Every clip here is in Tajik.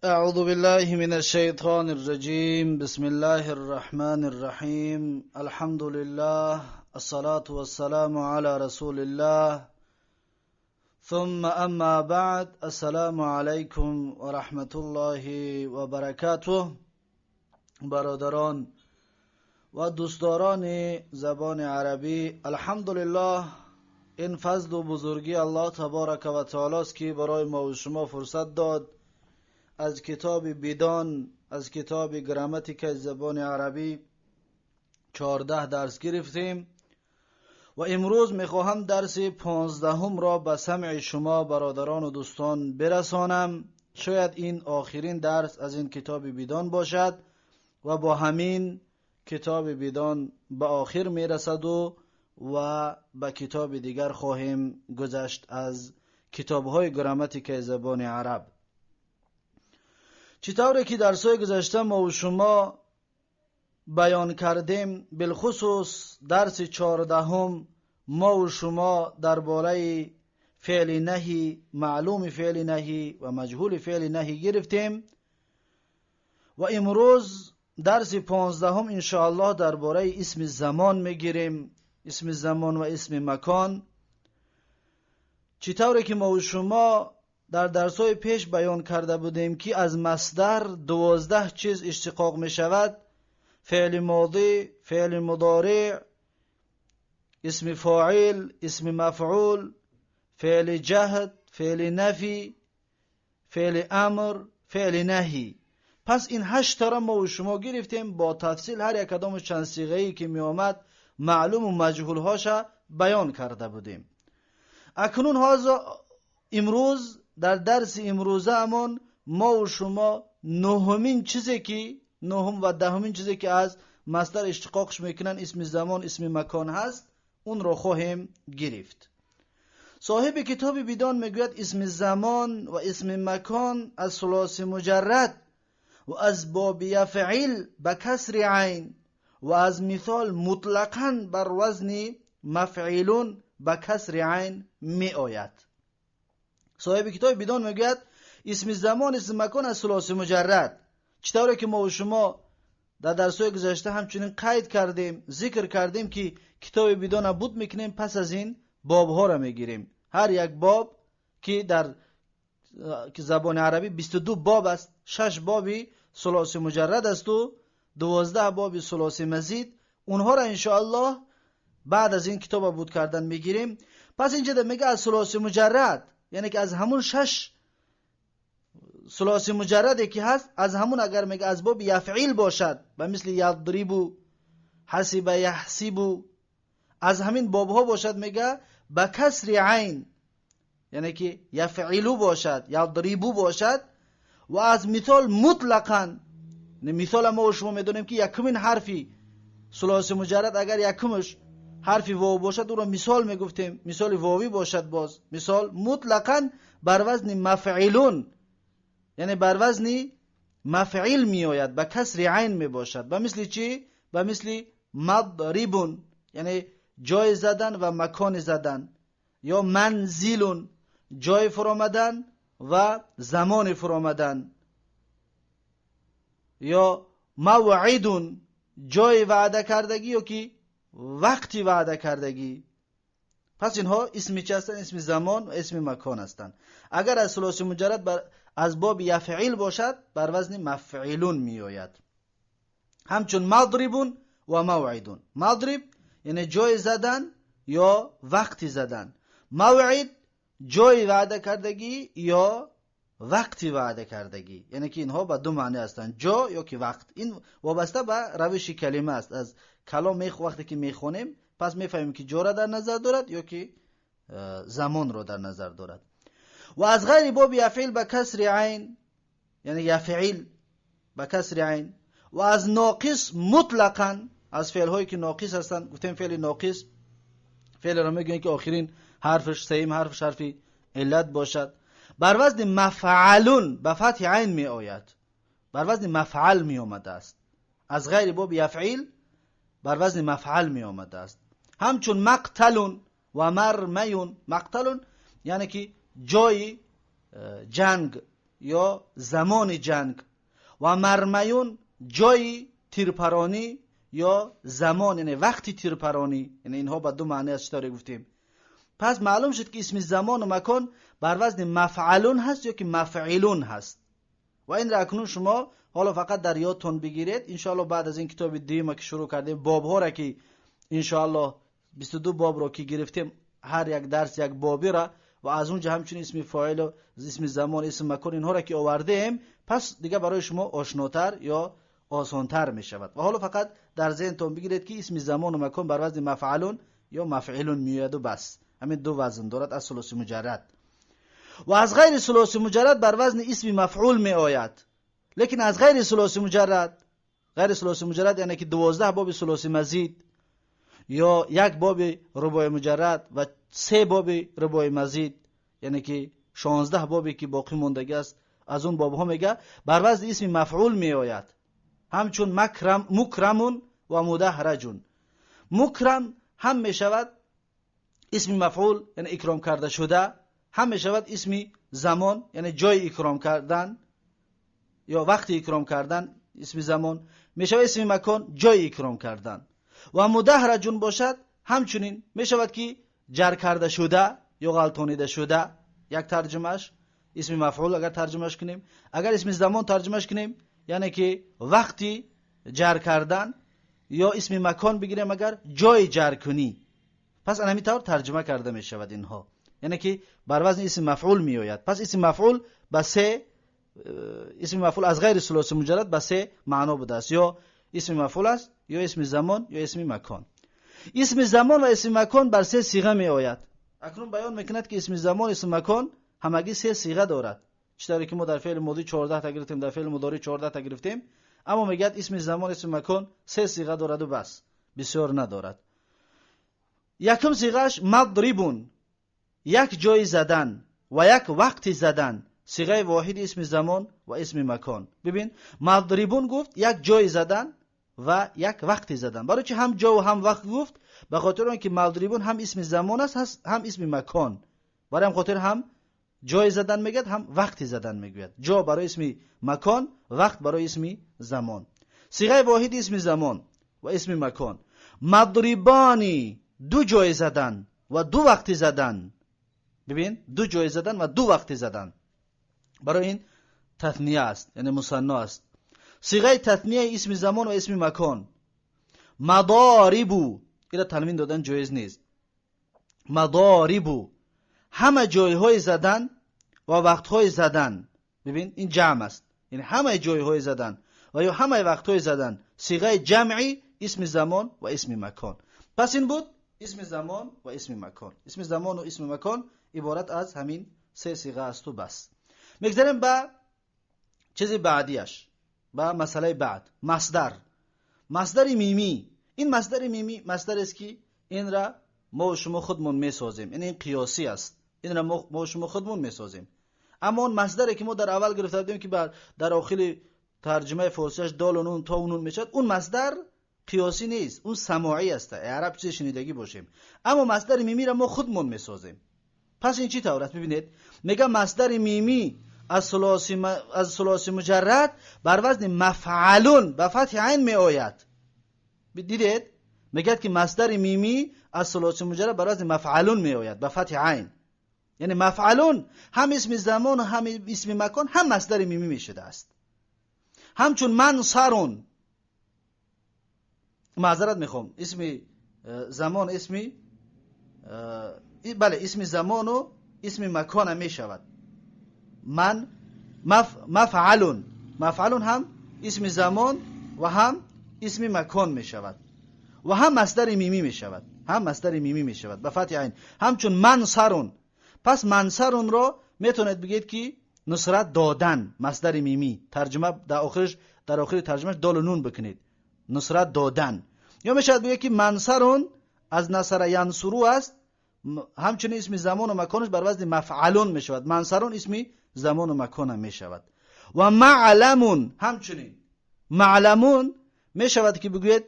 أعوذ بالله من الشيطان الرجيم. بسم الله الرحمن الرحيم. الحمد لله، الصلاة والسلام على رسول الله، ثم أما بعد. السلام عليكم ورحمة الله وبركاته. برادران و دوستداران زبان عربی، الحمدلله، این فضل و بزرگی الله تبارک و تعالی است که برای ما و شما فرصت داد از کتاب بیدان، از کتاب گراماتیک زبان عربی 14 درس گرفتیم و امروز میخواهم درس 15 را به سمع شما برادران و دوستان برسانم. شاید این آخرین درس از این کتاب بیدان باشد و با همین کتاب بیدان به آخر میرسد و به کتاب دیگر خواهیم گذشت از کتابهای گراماتیک زبان عرب. چطوری که درس‌های گذشته ما و شما بیان کردیم، بالخصوص درس 14 ما و شما درباره فعل نهی، معلوم فعل نهی و مجهول فعل نهی گرفتیم و امروز درس 15 انشاءالله درباره اسم زمان میگیریم، اسم زمان و اسم مکان. چطوری که ما و شما در درس‌های پیش بیان کرده بودیم که از مصدر 12 چیز اشتقاق می شود: فعل ماضی، فعل مضارع، اسم فاعل، اسم مفعول، فعل جهد، فعل نفی، فعل امر، فعل نهی. پس این 8 را ما و شما گرفتیم با تفصیل، هر یک کدام چند صیغه‌ای که می آمد معلوم و مجهول هاش بیان کرده بودیم. اکنون امروز در درس امروزه امان ما و شما نهمین چیزی که نهم و دهمین چیزی که از مصدر اشتقاقش میکنن، اسم زمان، اسم مکان هست، اون رو خواهیم گرفت. صاحب کتاب بیدان میگوید اسم زمان و اسم مکان از ثلاثی مجرد و از باب یفعیل به کسر عین و از مثال مطلقاً بر وزن مفعیلون به کسر عین می آید. صاحب کتاب بیدان میگوید اسم زمان، اسم مکان از ثلاثی مجرد، چطوری که ما و شما در درس‌های گذشته همچنین قید کردیم، ذکر کردیم که کتاب بیدان بود میکنیم، پس از این بابها را میگیریم. هر یک باب که در که زبان عربی 22 باب است، 6 بابی ثلاثی مجرد است و 12 باب ثلاثی مزید، اونها را انشاءالله بعد از این کتاب بود کردن میگیریم. پس اینجا میگه از ثلاثی مجرد، یعنی که از همون 6 ثلاثی مجردی که هست، از همون اگر میگه از باب یفعیل باشد و مثل یضربو، حسب یحسبو، از همین بابها باشد، میگه به کسر عین، یعنی که یفعیلو باشد، یضربو باشد و از مثال مطلقاً. مثال ما و شما میدونیم که یکمین حرفی ثلاثی مجرد اگر یکمش حرفی واو باشد او را مثال میگفتیم، مثال واوی باشد، باز مثال مطلقاً بر وزن مفعیلون، یعنی بر وزن مفعیل میآید، به کسر عین میباشد. به مثل چی؟ به مثل مضربون، یعنی جای زدن و مکان زدن، یا منزلون، جای فرآمدن و زمان فرآمدن، یا موعدون، جای وعده کردگی یا که وقتی وعده کردگی. پس اینها اسم چی هستند؟ اسم زمان و اسم مکان هستند. اگر از ثلاثی مجرد از باب یفعیل باشد بر وزن مفعیلون می آید، همچون مضربون و موعدون. مضرب یعنی جای زدن یا وقتی زدن، موعد جای وعده کردگی یا وقتی وعده کردگی، یعنی که اینها به دو معنی هستند، جا یا که وقت. این وابسته به روش کلمه است. از کلام وقتی که میخونیم پس میفهمیم که جا را در نظر دارد یا که زمان را در نظر دارد. و از غیر باب یفعیل به کسر عین، یعنی یفعیل به کسر عین، و از ناقص مطلقاً، از فعل هایی که ناقص هستند، گفتیم فعل ناقص فعل را میگن که آخرین حرفش سیم حرفش حرف علت باشد، بر وزن مفعلون به فتح عین می آید، بر وزن مفعل می آمده است. از غیر باب یفعیل بر وزن مفعل می آمده است، همچون مقتلون و مرمیون. مقتلون یعنی که جای جنگ، یا زمان جنگ و مرمیون جای تیرپرانی یا زمان، یعنی وقتی تیرپرانی. یعنی اینها به دو معنی از چطوری گفتیم. پس معلوم شد که اسم زمان و مکان بر وزن مفعلون هست یا که مفعلون هست. و این را اکنون شما حالا فقط در یادتون بگیرید. انشاءالله بعد از این کتاب دیمه که شروع کردیم، بابها را که انشاءالله 22 باب را که گرفتیم، هر یک درس یک بابی را و از اونجا همچنین اسم فاعل و اسم زمان، اسم مکان، اینها را که آوردیم، پس دیگه برای شما آشناتر یا آسانتر می شود. و حالا فقط در ذهنتون بگیرید که اسم زمان و مکان بر وزن مفعلون یا مفعلون میاد و بس. همین دو وزن دارد از ثلاثی مجرد. و از غیر ثلاثی مجرد بر وزن اسم مفعول می آید. لیکن از غیر ثلاثی مجرد، غیر ثلاثی مجرد یعنی که 12 باب ثلاثی مزید یا یک باب رباعی مجرد و 3 باب رباعی مزید، یعنی که 16 بابی که باقی ماندگی است از اون بابها میگه بر وزن اسم مفعول می آید. همچون مکرم، مکرمون و مدحرجون. مکرم هم می شود اسم مفعول یعنی اکرام کرده شده، هم می شود اسم زمان یعنی جای اکرام کردن یا وقت اکرام کردن، اسم زمان می شود اسم مکان جای اکرام کردن. و مدحرجون باشد همچنین می شود که جر کرده شده یا غلطانیده شده، یک ترجمهش اسم مفعول اگر ترجمهش کنیم. اگر اسم زمان ترجمهش کنیم یعنی که وقتی جر کردن، یا اسم مکان بگیریم اگر جای جر کنی. پس همین طور ترجمه کرده می شود اینها، یعنی که بر وزن اسم مفعول می آید. پس اسم مفعول به سه، اسم مفعول از غیر ثلاثی مجرد به سه معنا بوده است، یا اسم مفعول است یا اسم زمان یا اسم مکان. اسم زمان و اسم مکان بر سه صیغه می آید. اکنون بیان میکند که اسم زمان اسم مکان همگی سه صیغه دارد. چطوری که ما در فعل ماضی 14 تا گرفتیم، در فعل مضارع 14 تا گرفتیم، اما میگه اسم زمان اسم مکان سه صیغه دارد و بس، بسیار ندارد. یکم صیغه‌اش مضربون، یک جای زدن و یک وقت زدن، صیغه واحد اسم زمان و اسم مکان. ببین مضربون گفت یک جای زدن و یک وقت زدن. برای چه هم جا و هم وقت گفت؟ به خاطر اینکه مضربون هم اسم زمان است هم اسم مکان. برای هم خاطر هم جای زدن میگه هم وقت زدن میگوید. جا برای اسم مکان، وقت برای اسم زمان. صیغه واحد اسم زمان و اسم مکان. مضربانی، دو جای زدن و دو وقت زدن. ببین دو جای زدن و دو وقت زدن، برای این تثنیه است، یعنی مثنا است. صیغه تثنیه اسم زمان و اسم مکان. مضاربو، اینا تنوین دادن جایز نیست. مضاربو، همه جایهای زدن و وقتهای زدن. ببین این جمع است، یعنی همه جایهای زدن و یا همه وقتهای زدن، صیغه جمعی اسم زمان و اسم مکان. پس این بود اسم زمان و اسم مکان. اسم زمان و اسم مکان عبارت از همین سه صیغه است و بس. میگذریم به چیز بعدیش، به مسئله بعد، مصدر. مصدر میمی. این مصدر میمی مصدر است که این را ما و شما خودمون میسازیم، یعنی این قیاسی است، این را ما و شما خودمون میسازیم. اما اون مصدری که ما در اول گرفته بودیم که در آخر ترجمه فارسیش دال و نون تا و نون میشد، اون مصدر قیاسی نیست، اون سماعی است، عرب چیز شنیدگی باشیم. اما مصدر میمی را ما خودمون میسازیم. پس این چی طور است؟ ببینید میگه مصدر میمی از ثلاثی مجرد بر وزن مفعلون به فتح عین می آید. دیدید؟ میگه که مصدر میمی از ثلاثی مجرد بر وزن مفعلون می آید به فتح عین. یعنی مفعلون هم اسم زمان و هم اسم مکان هم مصدر میمی می شده است. همچون منصرون، معذرت میخوام، اسم زمان اسم بله اسم زمان و اسم مکان می شود. من مفعلون، مفعلون هم اسم زمان و هم اسم مکان می شود و هم مصدر میمی می شود، هم مصدر میمی می شود به فتح عین. همچون منصرون، پس منصرون را میتونید بگید که نصرت دادن، مصدر میمی، ترجمه در آخرش، در آخر ترجمهش دال و نون بکنید، نصرت دادن. یا میشود بگید که منصرون از نصر ینصرو است، همچنین اسم زمان و مکانش بر وزن مفعلون می شود. منصرون اسم زمان و مکان هم می شود. و معلمون، همچنین معلمون می شود که بگوید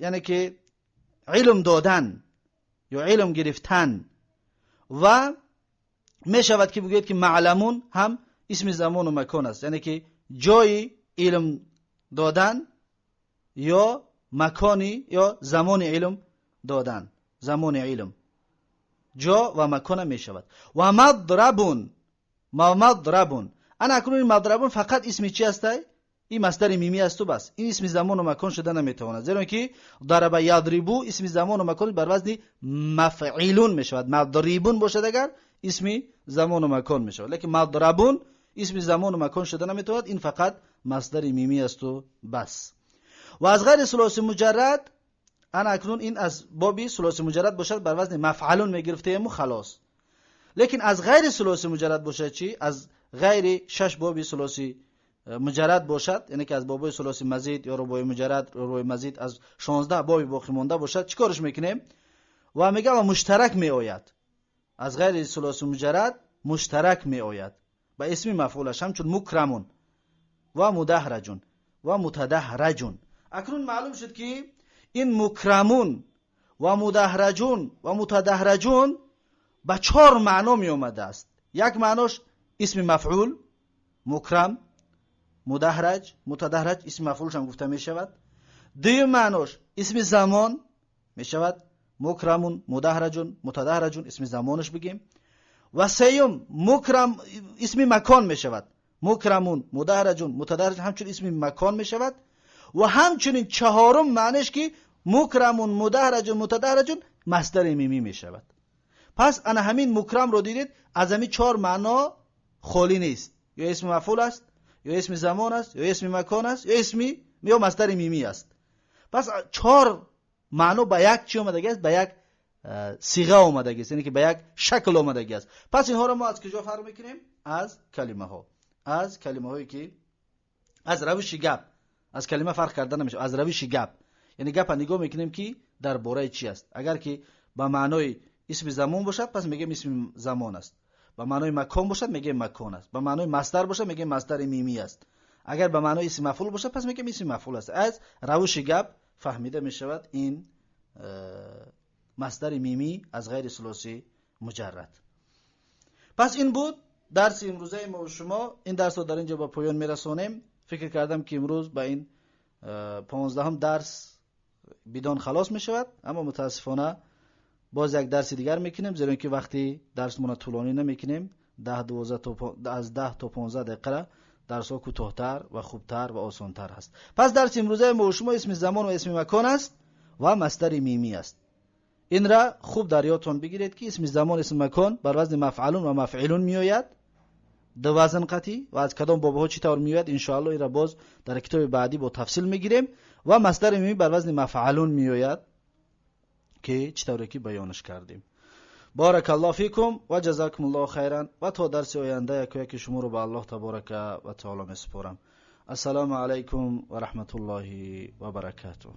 یعنی که علم دادن یا علم گرفتن. و می شود که بگوید که معلمون هم исми замону макон аст, яъне ки ҷои илм додан ё макони ё замони илм додан, замони илм ҷо ва макона мешавад. Ва мадрабун, мадрабун. Ана акнун ин мадрабун фақат исми чи ҳастай? Ин масдари мимӣ асту бас. Ин исми замону макон шуда наметавонад, зеро ки дараба ядрибу исми замону макон бар вазни мафъилун мешавад. Мадрибун бошад агар исми замону макон мешавад, лекин мадрабун исми замону макон шуда наметавонад. Ин фақат масдари мимӣ асту бас. Ва аз ғайри сулоси муҷаррад, ана акнун ин аз боби сулоси муҷаррад бошад бар вазни мафъалун мегирифтаему халос. Лекин аз ғайри сулоси муҷаррад бошад чӣ? Аз ғайри шаш боби сулоси муҷаррад бошад, яъне ки аз бобои сулоси мазид ё рубои муҷаррад, рубои мазид, аз 16 боби боқӣ монда бошад, чӣ корш мекунем? Ва мега ва муштарак меояд. Аз ғайри сулоси муҷаррад муштарак меояд ба исми мафъулаш, ҳамчун мукрамун ва мудаҳраҷун ва мутадаҳраҷун. Акнун маълум шуд, ки ин мукрамун ва мудаҳраҷун ва мутадаҳраҷун ба чор маъно меомадааст. Як маънош исми мафъул, мукрам, мудаҳраҷ, мутадаҳраҷ исми мафъулшам гуфта мешавад. Дуюм маънош исми замон мешавад, мукрамун, мудаҳраҷун, мутадаҳраҷун исми замонаш бигем. Ва сеюм мукрам исми макон мешавад, мукрамун, мудаҳраҷун, мутадаҳраҷун ҳамчун исми макон мешавад. Ва ҳамчунин чаҳорум маънеш ки мукрамун, мудаҳраҷун, мутадаҳраҷун масдари мимӣ мешавад. Пас ана ҳамин мукрамро дидед, аз ҳамин чор маъно холӣ нест: ё исми мафъул аст, ё исми замон аст, ё исми макон аст, ё исми ё масдари мимӣ аст. Пас чор маъно ба як чӣ омадагӣ аст? Ба як сиға омадагӣ аст, яъне ки ба як шакл омадагӣ аст. Пас инҳоро мо аз куҷо фарқ мекунем? Аз калимаҳо, аз калимаҳое ки аз равиши гап, аз калима фарқ карда намешавад, аз равиши гап, яъне гапа нигоҳ мекунем, ки дар бораи чӣ аст. Агар ки ба маънои исми замон бошад, пас мегӯем исми замон аст. Ба маънои макон бошад, мегӯем макон аст. Ба маънои масдар бошад, мегӯем масдари мимӣ аст. Агар ба маънои исми мафъул бошад, пас мегӯем исми мафъул аст. Аз равиши гап фаҳмида мешавад ин масдари мимӣ аз ғайри сулоси муҷаррад. Пас ин буд дарси имрӯзаи мо шумо. Ин дарсро дар ин ҷо ба поён мерасонем. Фикр кардам, ки имрӯз ба ин 15-ум дарс бидон халос мешавад, аммо мутаассифона боз як дарси дигар мекунем, зеро ки вақти дарсмона тӯлонӣ намекунем. 10, 12 то аз 10 то 15 дақиқара дарсҳо кӯтоҳтар ва хубтар ва осонтар ҳаст. Пас дарси имрӯзаи мо шумо исми замон ва исми макон аст ва масдари мимӣ аст. Инра хуб дар ёдтон бигиред, ки исми замон, исми макон бар вазни мафъалун ва мафъилун меояд, ду вазн қатӣ, ва аз кадом бобҳо чӣ тавр меояд, иншоалло инра боз дар китоби баъдӣ бо тафсил мегирем. Ва масдари мимӣ бар вазни мафъалун меояд, ки чӣ тавре ки баёнаш кардем. Барак Аллоҳ фикум ва ҷазакум Аллоҳ хайран. Ва то дарси оянда яку яки шуморо ба Аллоҳ таборака ва таоло месупорам. Ассалому алайкум ва раҳматуллоҳи ва баракатуҳ.